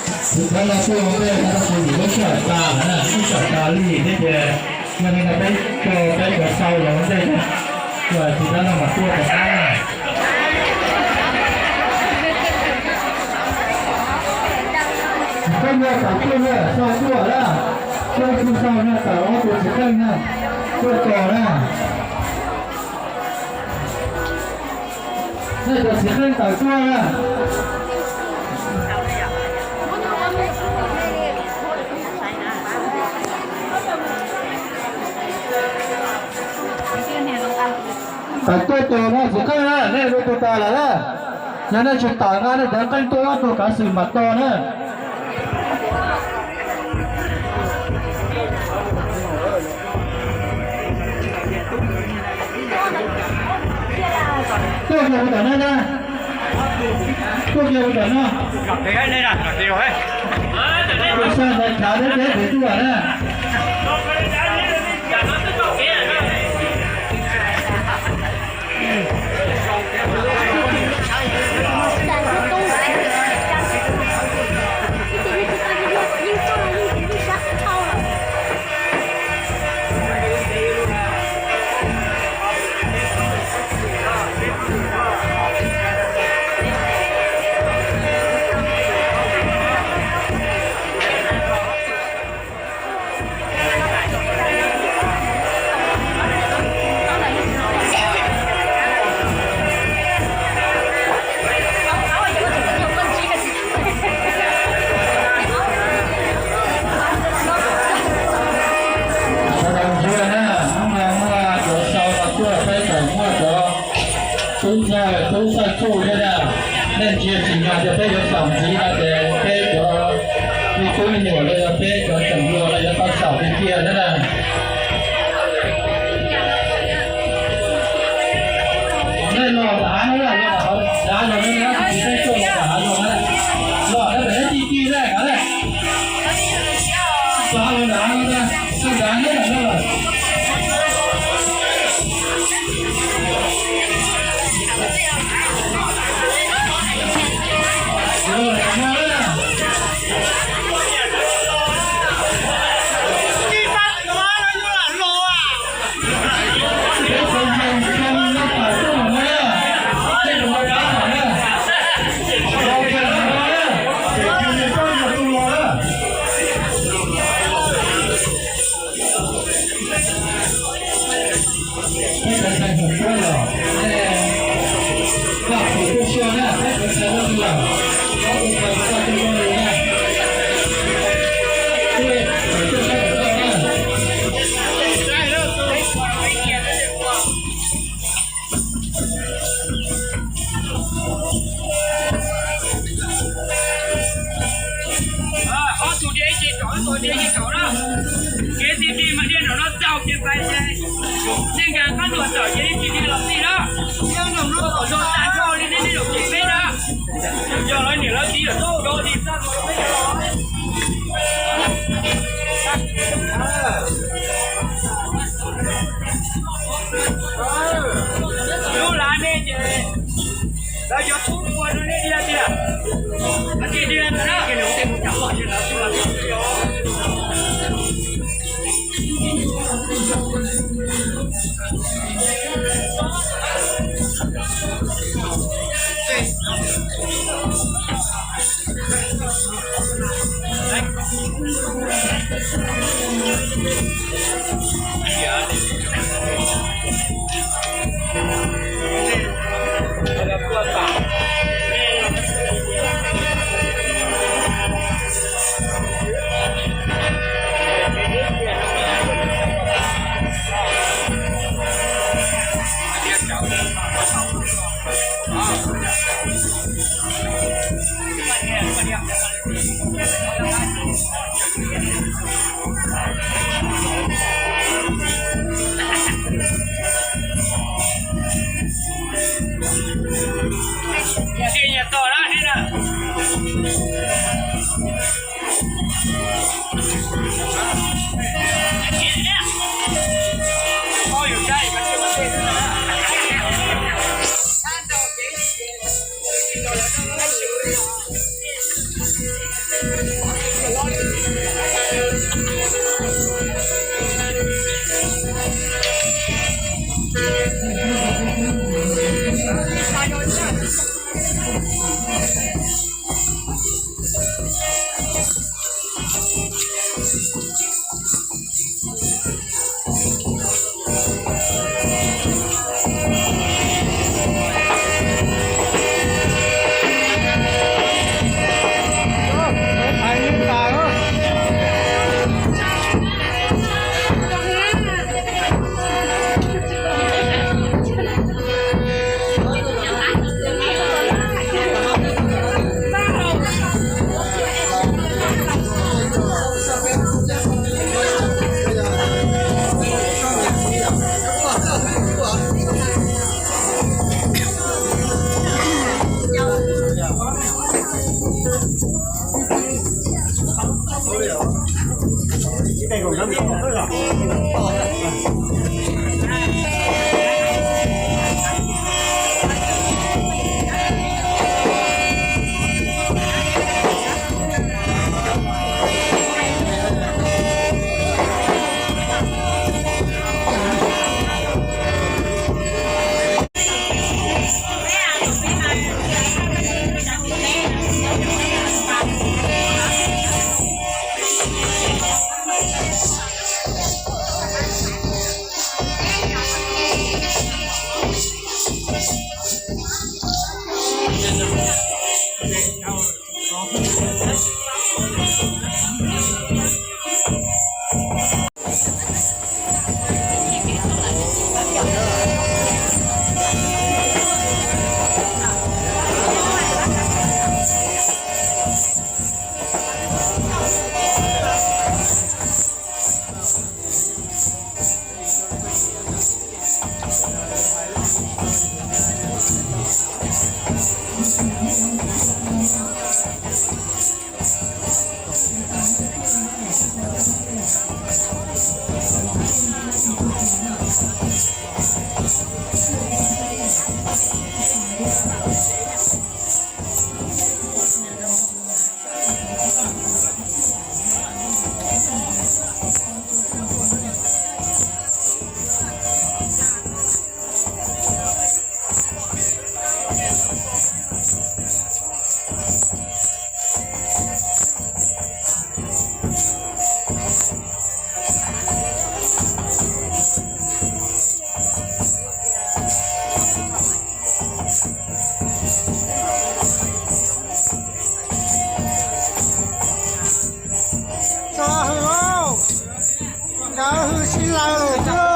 Tsis txhob los tuaj ua ntej no, tab sis lub sij hawm tas lawm na, lub sij hawm tas li thiab ces yog li no peb tso peb cov sau los ua ntej na, tsis txhob no mas tuaj rov qab na. Koj yog tawm tuaj na, sau tuaj na, koj tsis sau na, tawm ob tug txiv qeej na, tuaj tos na. Nej cov txiv qeej tawm tuaj na. Tawm tuaj tos no txiv qeej na, nej lub tug tas lawm na. Yog nej tsis tawm no nej cov qeej tuaj ob tug kav xwm mam tos na. Tuaj kiag ua tom no na. Tuaj kiag ua tom no. Tus xyoo ntawd chav deb deb pem tuaj na. Sawv daws ntsia na, hnub no muaj cov sau no tuaj peb tawm muaj cov tub ntxawg tub txawj txuj thiab na. Nej ntsia tsis yog tias peb yuav xaus ntxiv no ces peb cov me tub me nyuam los yog peb cov tseem hluas los yuav tau xaus tiag tiag thiab na. Nej los nram hav no, los nram hav no, peb tuaj los nram hav no, los nram hav no, peb ti ti na, nram hav no, nram hav no, nram hav no. Ob tug dhia ib ce kaum, ob tug dhia ib ce kaum na. Kev ti ti mas dhia nram no txaus ces pais ces nej nkag qab ntuas tawm ces ib ce dhia los txij na. Nyob nram no kom zoo tag nrho li nej zaum ces peb na. Yog lawv niam lawv txiv yawm tub do li txaj muag peb yog lub lav nej ces lawv yuav tub ua rau nej dhia tiag. Hais tias dhia ntawd na, ces nws tej mus cov loj ces lawv tub los. Tso hws lauj, tso hws sib law lawm.